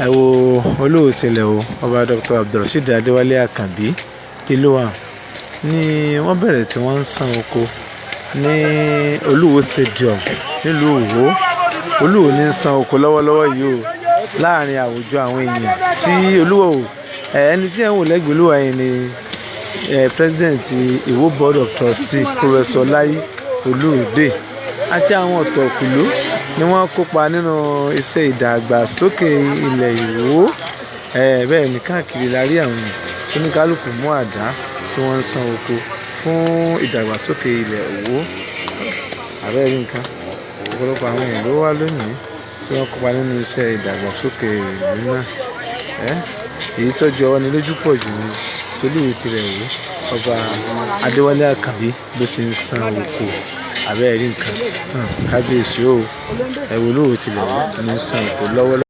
Ẹ wo Olúwo tilẹ̀ o, Ọba Dr. Abdulrasheed Adéwálé Àkànbí Tìlúwà ni wọ́n bẹ̀rẹ̀ tí wọ́n ń san oko ní Olúwo Stadium nílùú Ìwó. Olúwo ní ń san oko lọ́wọ́lọ́wọ́ yìí o, láàrin àwùjọ àwọn èèyàn tí Olúwo. Ẹni tí ẹ̀ ń wò lẹ́gbẹ̀ẹ́ Olúwo yìí ni President Ìwó Board of Trustee, Professor Láyí Olúòde, àti àwọn ọ̀tọ̀kùlú ni wọ́n kópa nínú iṣẹ́ ìdàgbàsókè ilẹ̀ Ìwó. Bẹ́ẹ̀ ni káàkiri la rí àwọn èèyàn oníkálukú mú àdá tí wọ́n ń san oko fún ìdàgbàsókè ilẹ̀ Ìwó. Àbẹ́rẹ́ nǹkan, ọ̀pọ̀lọpọ̀ àwọn èèyàn ló wá lónìí tí wọ́n kópa nínú iṣẹ́ ìdàgbàsókè ìlú náà. Èyí tó jọ ọ́ ni lójú pọ̀ jù ní Olúwo tilẹ̀ Ìwó, Ọba Adéwálé Àkànbí, bó ṣe ń san oko. Àbẹ́rẹ́ nǹkan, kábíyèsí o. Ẹ wo Olúwo tilẹ̀ Ìwó ní ń san oko lọ́wọ́lọ́wọ́.